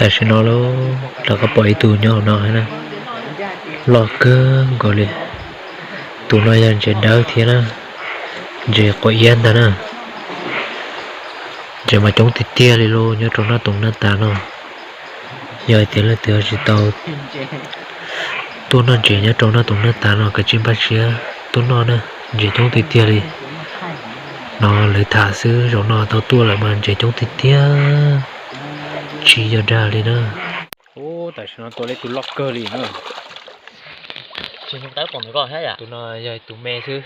Tam sim no lawm, rov qab pom ib tug nyob hauv no na, loj kawg nkaus li. Tus no yog ntses dawb thiab na, ntses quav iab ntag na. Ntses mas coob tiag tiag li lauj, nyob rau Naj Toom Naj Tas no. Yog hais tias leej twg ho tsis tau tuaj noj ntses nyob rau Naj Toom Naj Tas no kav tsij npaj siab tuaj noj na, ntses coob tiag tiag li. No lawv tham xwb, zaum no tau tuaj lawm mas ntses coob tiag tiag, tsis yog dag li na. Ub, tam sim no tua tau tus loj kawg li na. Tus no yog tus me xwb,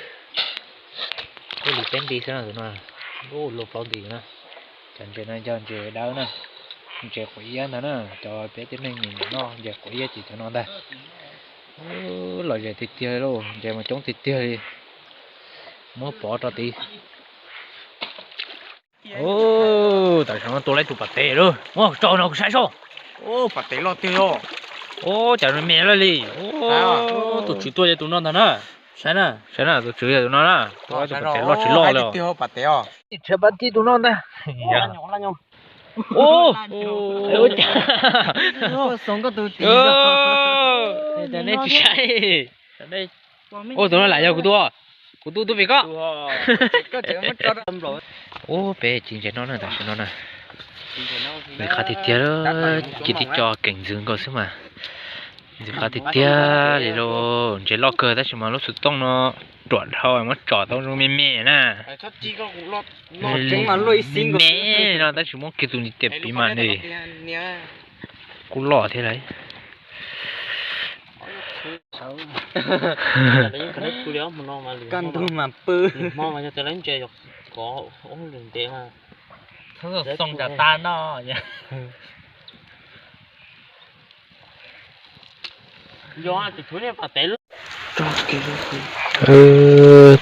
tuaj li peb nti xwb no, tus no luaj plaub nti na. Cov ntses no yog ntses dawb na, ntses quav iab ntag na, cov peb tib neeg nyiam noj ntses quav iab ces cov no ntag. Lom zem tiag tiag lauj, ntses mas coob tiag tiag li. Muab pov rau tid. Ub, tam sim no tua tau tus pas tes lawm, muab tso no kuv saib soj. Ub, pas tes loj tiag os. Ub, cas me loj li. Tus tswv tua yog tus no ntag na. Saib na, saib na, tus tswv yog tus no na. Tus pas tes loj tsis loj li. Tshav pas tis tus no ntag. Ub, cas nej tsis saib. Ub, tus no lam yog kuv tus, kuv tus tus pem ko. Ub, peb ci ntses no na, tam sim no na. Ntxim qab tiag tiag, ci tib co keem ntxwv nkaus xwb mas. Ntxim qab tiag tiag li lauj, ntses loj kawg tab sis mas lub xov tooj no ruam dhau, muab tsom tau zoo me me na. Me no tab sis muab kiag tus ntiv tes piv mas ne, kuj loj thiab lauj. Kaj ntug mas pw.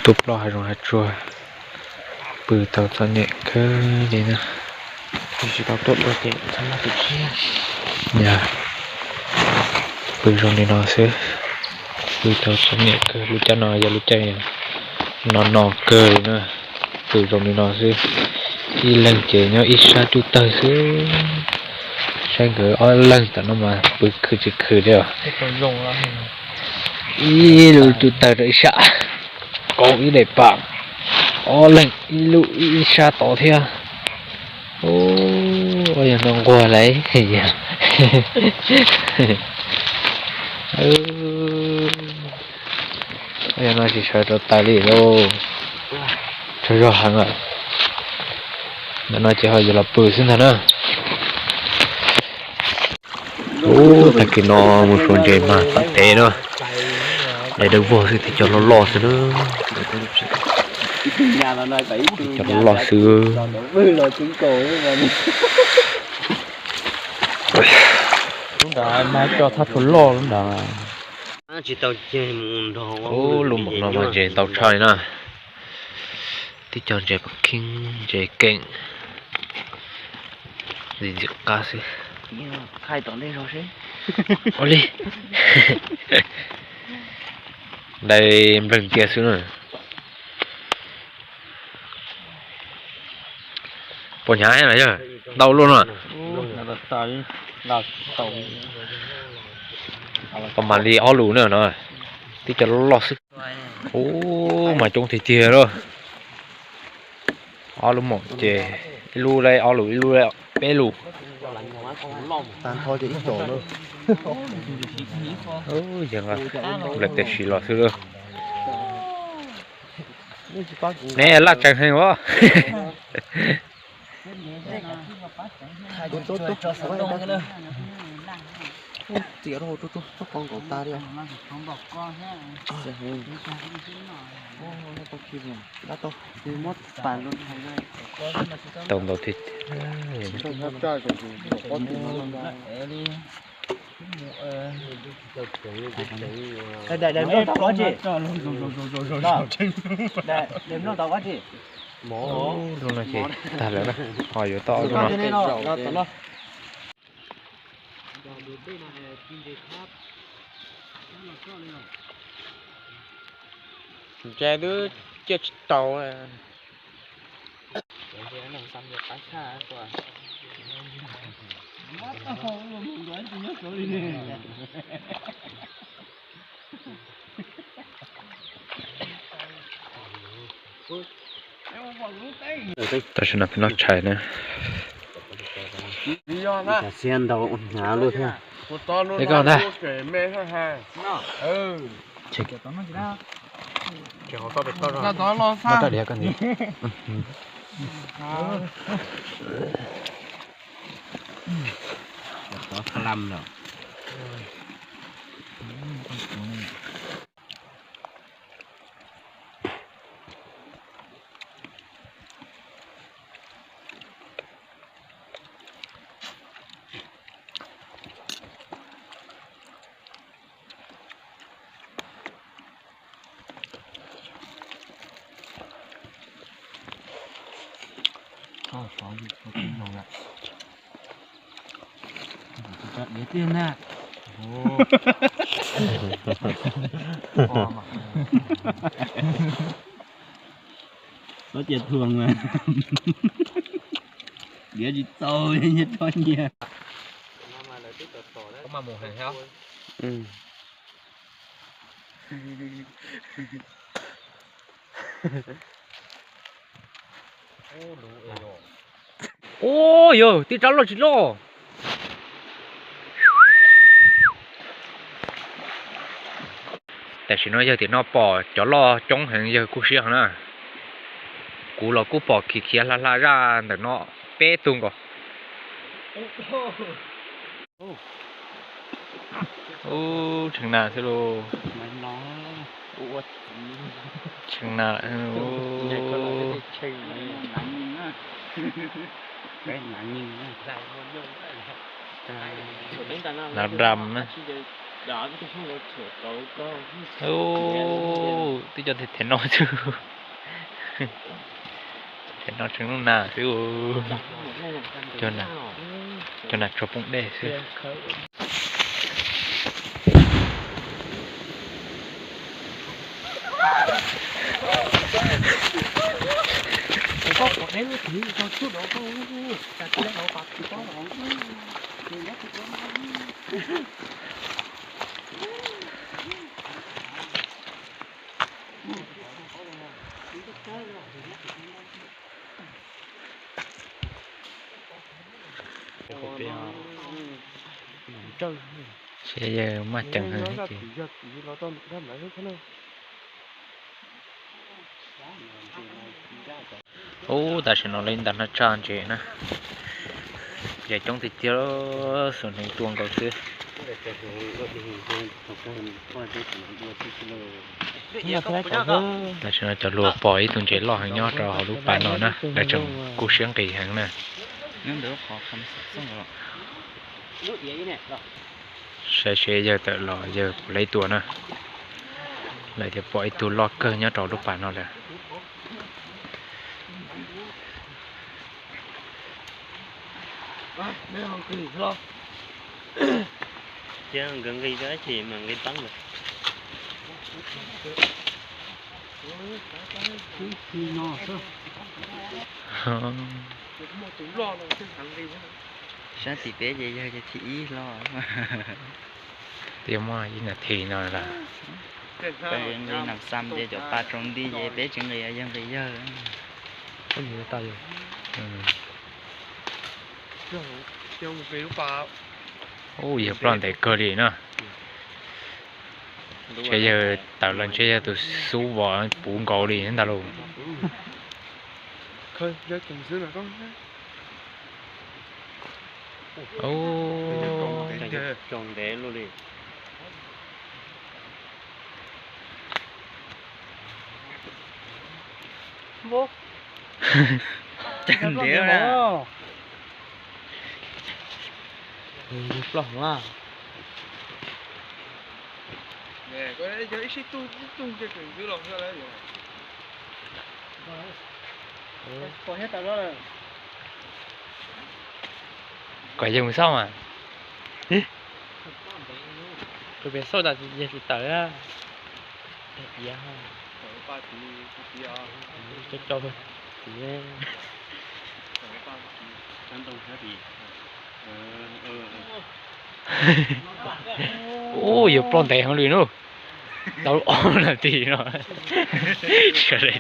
Tus ploj hav zoov hav tsuag, pw tau txom nyem kawg li na. Yog pw zoo li no xwb, pw tau txom nyem kawg. Lub caij no yog lub caij no no kawg li na, pw zoo li no xwb. Ib leeg ces nyob ib sab cub tawg xwb, saib nkawd ob leeg tam no mas pw khwv tsis khwv li os. Ib lub cub tawg rau ib sab, kaum ib daim pam, ob leeg ib lub ib sab tod thiab. Ua yog no nquag lauj. Yog no tsis sawv rau taws li lauj, tsaug zog heev lawm. Ntawm no ces ho yuav los pw xwb ntag na. Ub, tag kis no mus suav ntses mas pam tev na, daim dawb vog xwb, tib co loj loj xwb na. Tib co loj loj xwb. Lub nrad mas coj thaj tsua loj lub nrad. Ub, lub npaum no mas ntses ntau tshaj li na. Tib co ntses pam kheej, ntses keem, ntxim ntxim qab xwb. Ua li, dai npleeg cia xwb na. Puas hnyav los yog ntau luaj no? Tau mam li ob lus na no, tib co loj loj xwb. Ub, mas coob tiag tiag lauj. Ob lub maum ces ib lub laib ob lus, ib lub laib peb lus. Yog nqa lawm tes sis los xwb lauj. Neb laj tsees heev os. Tau ntau thiab. Lub no ces tag lawm na, ho yuav tau ob lub no. Ntses twb ciaj tsis taus. Tam sim no peb noj tshais na. Xiab ntau hnav luaj thiab. Es koj ntag. Muab rau diav koj ntag. Diav tiag na. Txhob cia thuam mas. Diav tsis txaus nyias tso nyias. Ua yawg, tib rab loj tsis loj. Tam sim no yawg tias no pom cov loj coob heev yawg kuj siab heev na. Kuv los kuj pom khiav khiav hla hla zaj ntawm no peb tug nkaus. Ub, tshee nas xwb lauj. Tshee nas. Nav dam na. Ub, twb cov them no xwb. Them no tshee lub nas xwb. Cov nas tsuag poob dej xwb. Seb yawg maj ceev heev thiab ces. Ub, tam sim no li ntawm no tsa ntses na. Yawg coob tiag tiag, xuas hneev tua nkaus xwb. Tam sim no cov hluas pom ib tug ntses loj heev nyob rau hauv lub pas no na, lawv tseem kuj siab nqis heev na. Saib seb yawg tawm los yawg puas laib tua na. Lawv tias pom ib tug loj kawg nyob rau lub pas no lawm. Thiab nkawd nqis dab tsi mas nqis teeb lawm. Sab tim peb ces yawg ces thib ib hlo. Twb muaj ib nas this no lawm. Nqis nam xam ces cov pas tsaus nti ces peb tsis nqis, yawg nqis yawg. Ub, yawg ploj ntev kawg li na. Ntshe yawg tawm los ntshe yawg tus xub vos puv nkaus li ntag lauj. Ub, tsaus ntev li. Tsaus ntev na. Ploj na. Kom yawg mus xauj mas. Kuv pem xauj tas yawg tsis tawm. Iav, cov cov tiv. Ub, yog ploj ntev heev li no. Tau ob nas this no. Sawv daws ces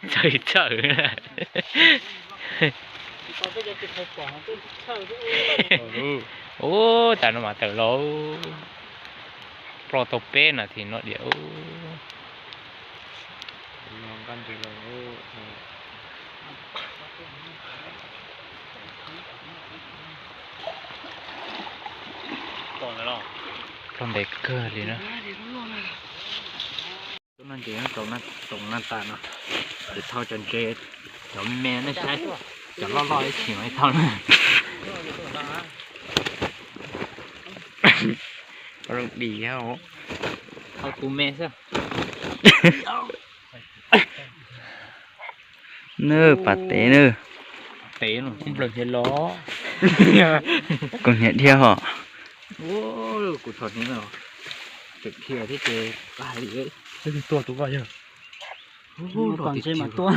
txhawj txhawj. Ub, tas no mas tawm los. Ploj tau peb nas this no diam. Ploj ntev kawg li na. Tub no ces tau na tas no, ces thau cov ntses, cov me me nej saib, cov loj loj ib chim mas thau na. Zoo dim, thau tus me xwb. Nws pas tev nws. Tev no nplawg thiab los. Kuv hniav dhia hos. Kuv txhom hniav no. Tseem dhia thiab ces qab hais li. Tuaj tus koj yog. Pom ntses mas tuaj.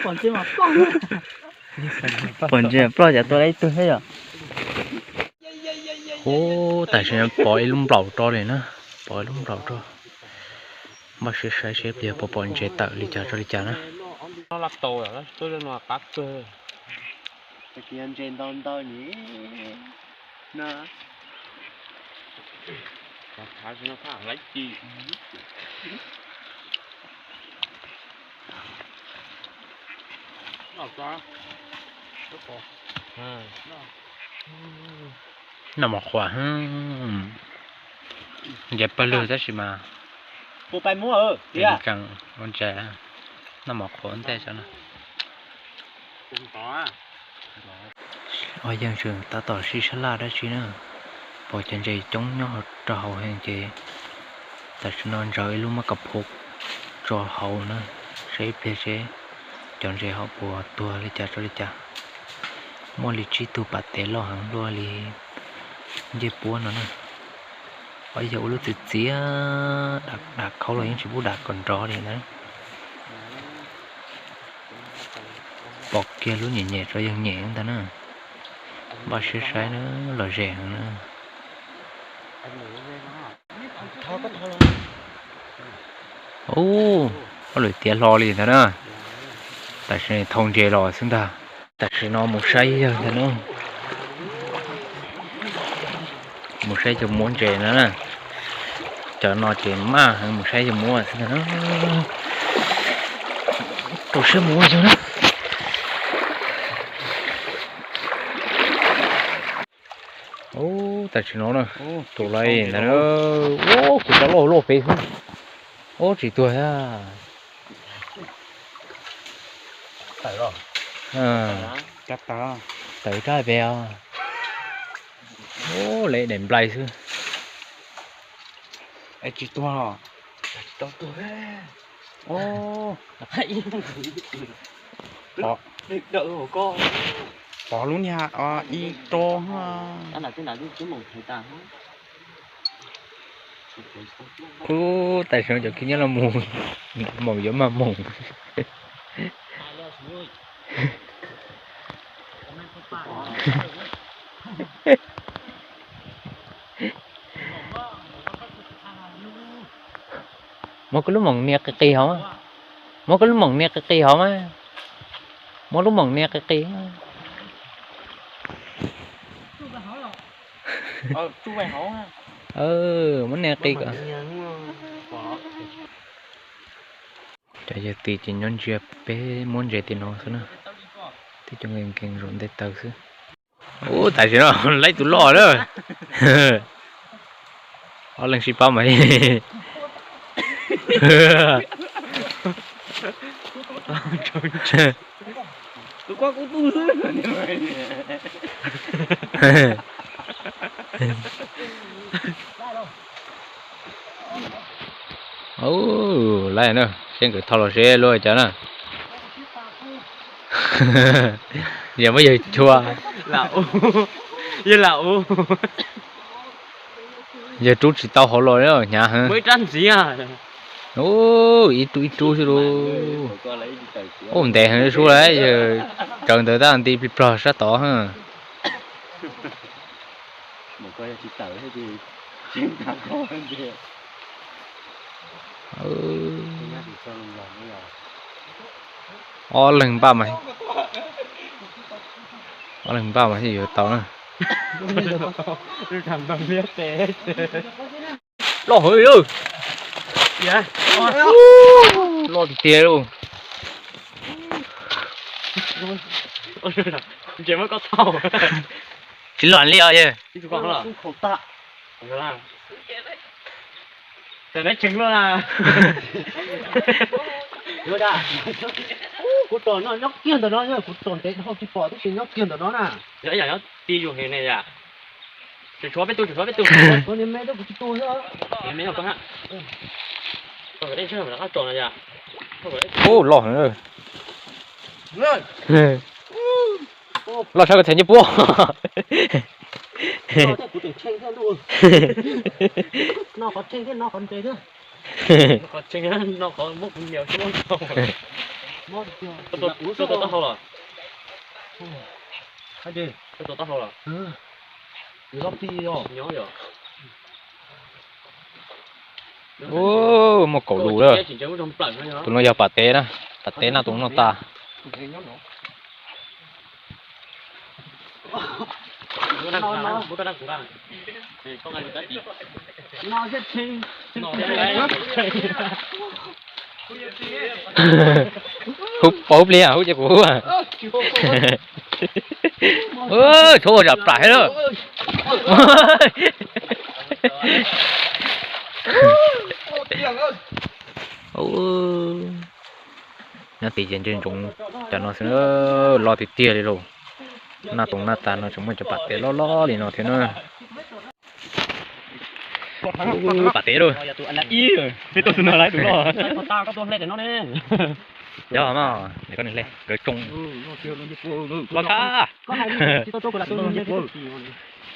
Pom ntses mas ploj. Pom ntses ploj cas tuaj tau ib tug thiab yom. Ub, tam sim no pom ib lub nplaum rau li na. Pom ib lub nplaum rau. Npaj siab saib seb pliag puas pom ntses tawm li cas rau li cas na. Ntses ntau ntau ni. Noj mov qhuav, ntses pawg lug tab sis mas ua ntses, noj mov qhuav ua ntej xwb na. Ob yeej tseem tab tom sib sab laj dab tsi na, pom cov ntses coob nyob rau hauv heev ces tam sim no ntsaws ib lub mab kas phuv tso hauv na, saib ib pliag seb cov ntses hauv puas tuag li cas rau li cas. Muaj li tsib tug pas tev loj heev luaj li ncej puab no na. Ob yog ua lub txiv txiav, dam khaub los yeej tsis pub dam kom nrov li ntag. Pom kiag lub nyem nyem rau yeej nyem ntag na. Npaj siab saib na, lom zem heev na. Ub, ua lwm tiav hlo li ntag na. Tam sim thau ntses los xwb ntag. Tam sim no mus saib yawg ntag na. Mus saib yawg muab ntses na. Cov no ces maj heev, mus saib yawg muab xwb ntag na. Rau siab mus yawg na. Ub, tam sim no na, tus lais ntawd na, ub, kuv cov loj loj pem xwb. Ub, tsis tuag thiab. Tawm rab pem os. Ub, lawv daim nplai xwb. Tsis tuag. Pov lub niag ib rab. Ub, tam sim no cov khib nyob los mus, moos yuav maj moos. Muab koj lub moos nias qis qis hauv. Muab koj lub moos nias qis qis hauv mas. Muab lub moos nias qis qis. Muab nias qis kom. Cov yawg txiv ces nyob ntsia peb muab ntses tim no xwb na. Tib co nkees nkees zaum nte taw xwb. Ub, tam sim no laib tus loj lawm. Ob leeg sib pab mas. Ub, laib na, seb nkawd thau los seb luaj cas na. Yog muab yawg chua. Yog lam u. Yawg rub tsis tau hauv los hnyav heev. Rab ntxiv. Ub, ib rub ib rub xwb lauj. Ub, ntev heev sub lawm, yawg raws ntawd tab nti plig plog sab tod. Ob leeg npaj mas, ob leeg npaj mas thiaj yuav tau na. Loj heev, loj tiag tiag lauj. Tsis loj li os yawg. Kuv tos no nyob kiag ntawm no, kuv tos ntev dhau tsis pom tab sis nyob kiag ntawm no na. Yog ib yam nyob ti yus heev ne yom. Tshuav peb tug, tshuav peb tug. Kuv niag me kuv tsis tus xwb. Ub, loj heev. Loj tshaj koj txhais ncej puab. Kuv tseem tshee thiab ntuj. No qhov tshee thiab no qhov ntse thiab. Qhov tshee no qhov muab kuv nias xwb. Tuaj tau taub hau los? Tuaj tau taub hau los? Nyob yom. Ub, muaj kaum lus lawm. Tus no yog pam tev na, pam tev na tus noj tas. Hu pov hu plig hub ces kuv hub. Tshuav ua zam plam thiab lauj. Nyob tim ces ntse ntsoov cov no xwb, loj tiag tiag li lauj. Naj toos naj tas no tseem muaj cov pam tev loj loj li no thiab na. Pam tev lauj. Yog mas, koj nws hle nkawd tsoo. Loj tshaj.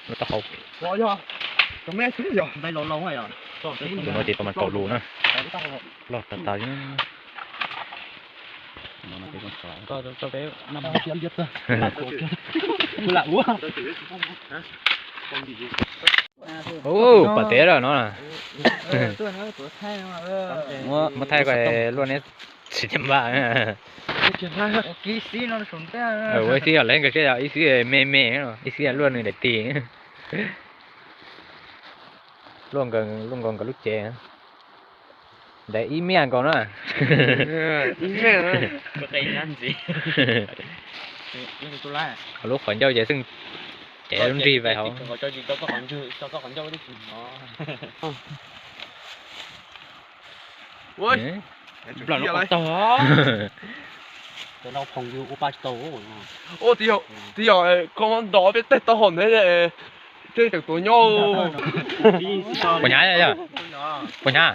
Loj tau hauv. Tus no ces tau mas kaum lus na. Loj tas tas li. Ub, pam tev lawm no. Muab thaij kom luaj neb tsis npaj. Ua ib xib os, lawv nkawd siab yog ib xib me me, ib xib luaj nws daim tis. Luaj nkaus nkawd lub cev. Ntawd ib miaj nkaus na. Lub qhov ncauj ces xeej cev lub nrig vais hauv. Ua, twb yog koj nto peb tej taub hau ntawd, tej tseem tuav nyob. Puas hnyav yog? Puas hnyav?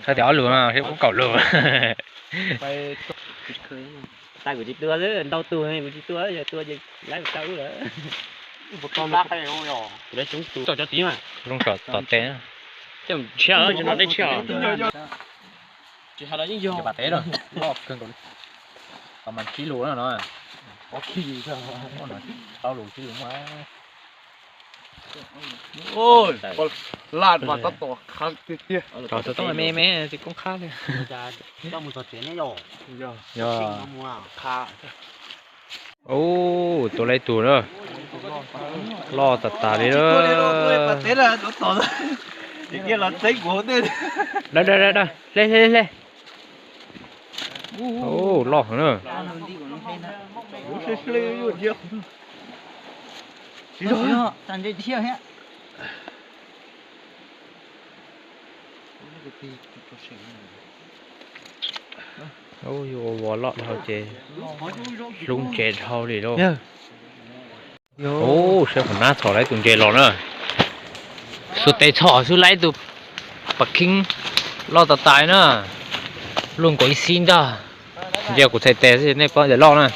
Txhais tias ob lus no, ub, kaum lus. Tais kuv tsis tua, ntau tus kuv tsis tua, yog tua ces laib tau lub lawm. Kuv lawv coob tus tso cov tid mas. Zoo tom tom tes. Ntshiab, dej ntshiab. Tsis hais los yeej yog pam tev lawm. Loj kawg nkaus li. Tau mas tsib lus no. Plaub lus tsib lus mas. Laj mas tab tom qhab tiag tiag. Tau me me tsis koob qhab li. Yog. Ub, tua lawm ib tug na. Loj tas tas li lawm. Hle hle hle. Ub, loj heev na. Ub, yuav ua vov loj dhau ces hlub ntses dhau li lauj. Ub, saib kuv nab txhom lawm tus ntses los na. Xuas tes txhom xwb lawm tus pam khib loj tas tas na. Luaj nkaus ib xib ntag. Ntsia kuv txhais tes xwb nej paub tias loj na.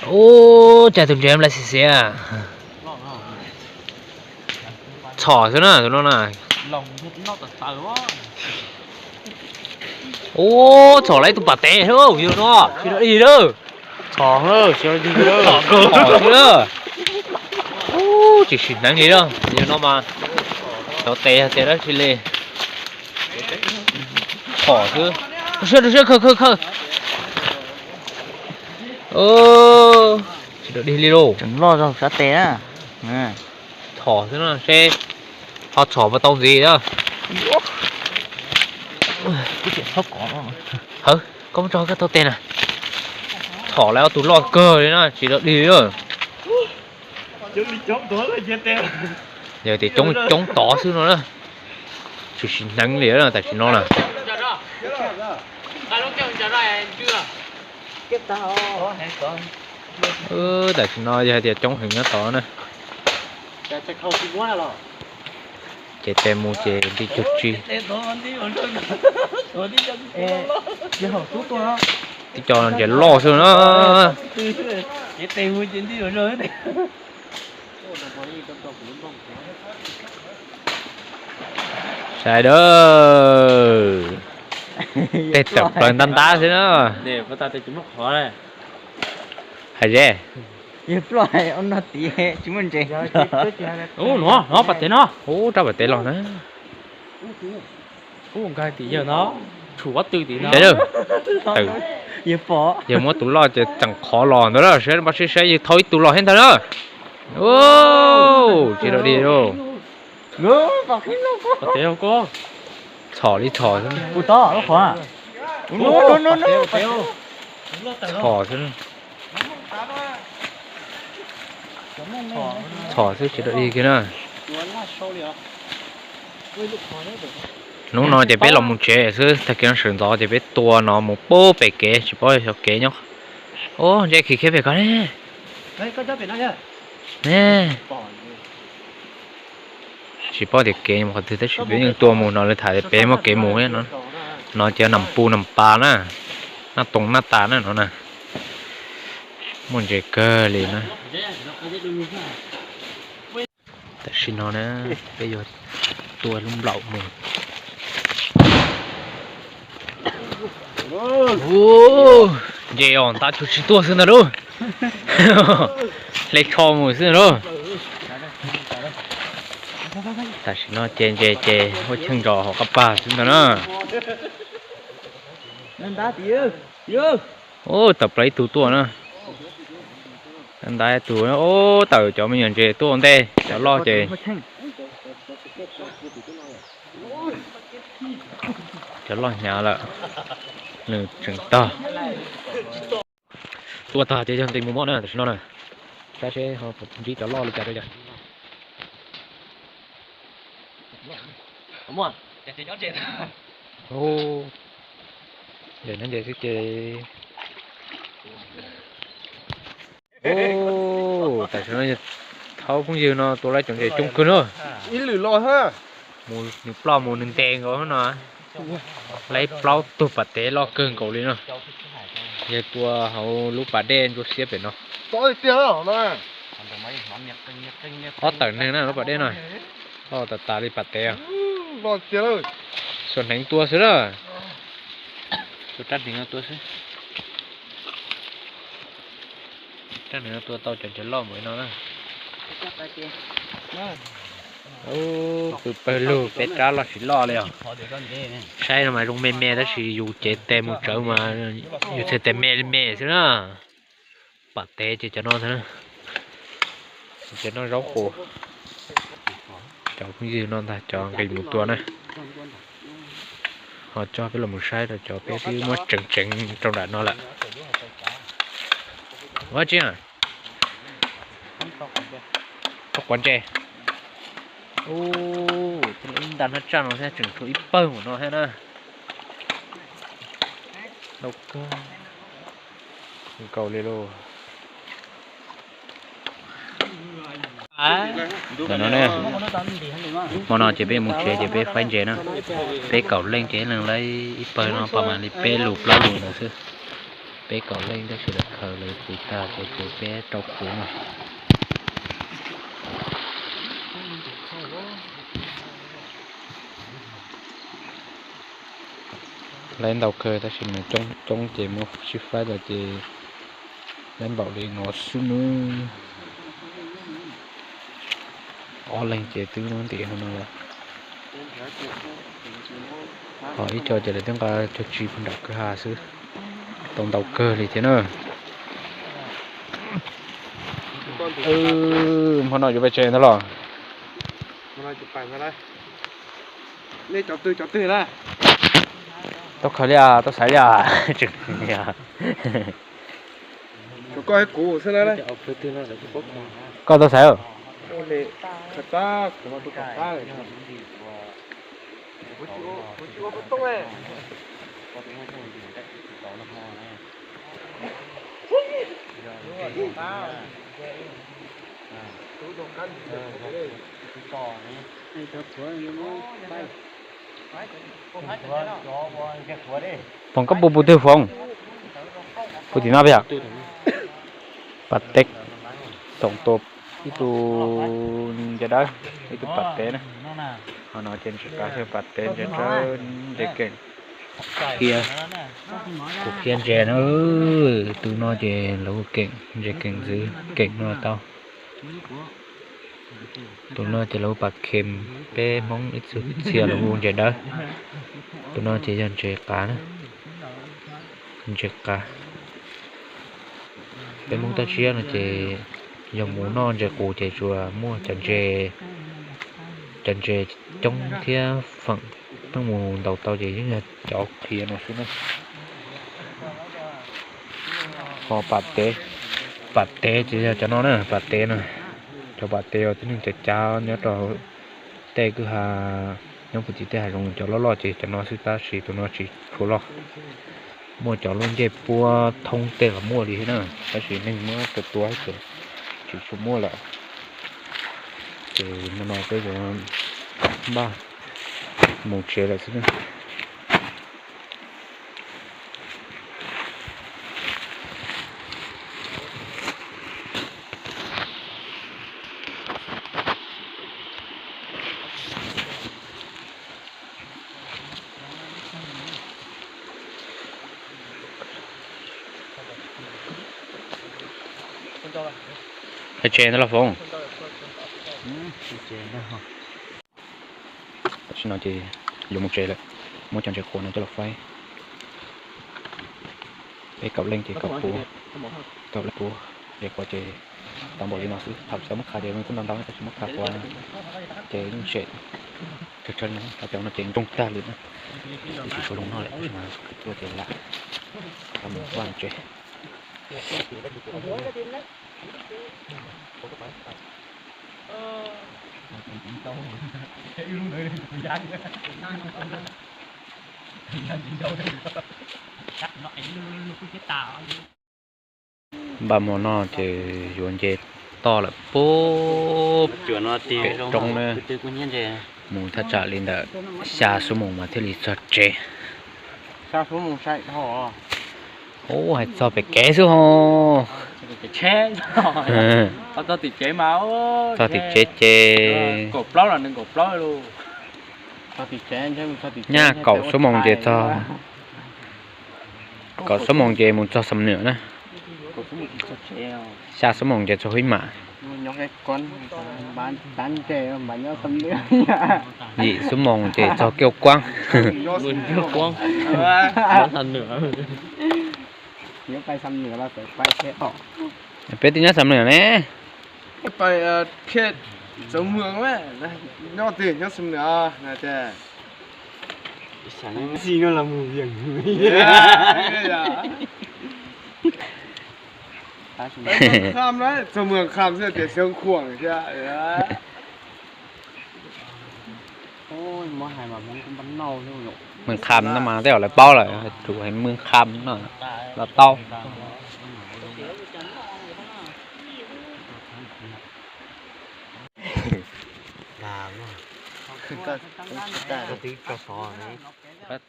Ub, cas tus ntses nplai xiav xiav. Txhom xwb na tus no na. Ub, txhom lawv tus pas tev, yog no tsis dog dig lawm. Txhom, txhom kawg xwb na. Ub, tsis sim hneev li lawm, yog no mas cov tes tias dab tsi li. Txhom xwb. Rau siab, rau siab, khaws, khaws, khaws. Tsis dog dig li lauj. Tseem loj zog sab tes na. Txhom xwb no seb ho txhom puas tau ntxiv na. Hawv, koj muab tso koj taug tes na. Txhom lawv ob tug loj kawg li na, tsis dog dig li. Yog tias coob coob tod xwb no na. Tsis sim hneev li tam sim no na. Tam sim no yog hais tias coob heev nyob tod na. Ces tes mus ces nti cuag tsi. Tib co ntses loj xwb na. Saib dawb, tej tawm plaws ntab ntab xwb na. Hais ze. Yog ploj no tiv tsis muaj ntses. No, no pas tev no. Ub, rab pas tev los na. Ub, nkag tim yawg no, tshuav tw tim no. Yawg muab tus loj ces tseem qhov los ntawd lawm, saib, saib yawg thau ib tug los thiab ntag na. Tsis dog dig lauj. Txhom li txhom xwb. Txhom xwb. Txhom xwb tsis dog dig kiag na. Hnub no ces peb los mus tsev xwb, tag kis no sawv ntxov ces peb tua no mus pub pem kev tsis paub xyov kev nyob. Ub, ntses khib khiab pem ko ne. Ne. Tsis paub tias kev mus qhov twg tab sis peb yeej tua mus no, lawv tham tias peb muaj kev mus no. No ces nam pu nam pas na, naj toog naj tas na no na. Muaj ntses kawg li na. Tam sim no na, peb yuav tua lub nplaum mus. Ntses os, ntab tsuas tsis tuaj xwb ntag lauj. Hle tsho mus xwb lauj. Tam sim no ces ntses ces ua cheej ntsos hauv qab pas xwb ntag na. Ub, tawm plaws ib tug tuaj na. Ntab ib tug, ub, tawm cov me nyuam ntses tuaj ua ntej, cov loj ces cov loj hnyav lawm, nws tseem tog. Tua tag ces yog nqis mus mob na tam sim no na. Saib seb ho ntsib cov loj li cas rau yom. Ntses nyob ntses xwb ces. Tam sim no yog thaub phooj ywg no tua lawv cov ntses coob kawg na. Ib lwm los, nws ploj mus nws ntes nkaus no. Lawv plaub tug pas tev loj kawg nkaus li no. Yog tua hauv lub pas dej ntsuab xiab pem no. Ob tawm neeg na lub pas dej no. Loj tas tas li pas tev. Xuas hneev tua xwb lawm. Xuas rab hneev no tua xwb. Rab hneev no tua tau cov ntses loj npaum li no na. Pw pawg lug peb rab loj tsis loj li os. Saib no mas zoo me me tab sis yus cev tes mus tsawv mas yus txhais tes me li me xwb na. Pam tev ces cov no ntag na. Cov no zaub qus. Cov phooj ywg no ntag cov nqis mus tua na. Ho coj peb los mus saib rau cov peb twb muab tseev tseev rau nram no lawm. Ua tsi, tau quav ntses. Ub, ib nta hnab tsaj no thiab tseem tshuav ib pawg npaum no thiab na. Ntau kawg nkaus li lauj. Ntawm no ne, hmo no ces peb mus tsev ces peb faib ntses na. Peb kaum leej ces leej laib ib pawg no pab mam li peb lus plaub lus ntawd xwb. Peb kaum leej tab sis lawv khaws lawv txiv tag ces tshuav peb rau kuv no. Laib ntau kawg tab sis mas coob coob ces muab sib faib los ces laib npaum li no xwb nawb. Ob leeg ces twb nyob ntim hauv no lawm. Ho ib co ces lawv twb nqa cog tsis puag nram kwj ha xwb. Tau ntau kawg li thiab na. Hmo no yuav pais tsev ntag los? Tau khaws li as, tau xaiv li as? Koj tau xaiv? Foom, koj pus pus twg Foom? Pus tim no yom? Pas teb, toom tua ib tug ntsa dawb, ib tug pas teb na. Ho no ces ntses qav thiab pas teb, ntses tsawb, ntses keem, qhia, kuv qhia ntses na. Tus no ces lawv hu keem, ntses keem ntxwv, keem no tau. Tus no ces lawv hu pas khem, peb Hmoob ib txhia lawv hu ntses dawb. Tus no ces yog ntses qav na, ntses qav. Peb Hmoob tab sis no ces yog mus noj ntses qus ces tsuas muaj cov ntses, cov ntses coob thiab feem pheej mus ntaus tau ces yeej yog cov qhia no xwb na. Ho pas teb, pas teb ces yog cov no na, pas teb no. Cov pas teb uas tib neeg cav cav nyob rau tej kwj ha, nyob puag tim tej hav zoov cov loj loj ces cov no xwb tab sis tus no tsis tshua loj. Muaj cov lub ncej puab thoob tej los muaj li thiab na, tab sis neeg muab tua tua ces tsis tshua muaj lawm. Ces hmo no peb yuav npaj mus tsev lawm xwb na. Pais tsev ntag los Foom? Tam sim no ces yuav mus tsev lawm, muab cov ntses qhuav no coj los faib. Peb kaum leej ces kaum puav, kaum leej puav ntses qhuav ces tau npaum li no xwb. Thaum tsis tau muab qhav ces kuj ntau ntau tab sis muab qhav qhuav ces yeej tsawg tsawg li no, cov no ces ntsoog tag li na. Twb tsis tshua zoo noj lawm tab sis mas tuaj ces lam mus vaj tsev. Npaj hmo no ces yuav nce toj lawm puag pem roob na. Mus thaj tsam li ntawm xya xuab moos mas thiaj li txog tsev. Ub, hais txog pem kev xwb ho. Txog tim tsev ces nyaj kaum xuab moos ces txog, kaum xuab moos ces mus txog Xam Nuam na. Xya xuab moos ces txog Huib Mam. Yim xuab moos ces txog Kiav Kuab. Peb twb nyob Xam Nuam ne. Txog Mws Kham xwb tias xyoo khuam thiab. Mws Kham no mas tej zaum lawv paub lawm, tus hais Mws Kham no los tau.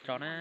Tso na.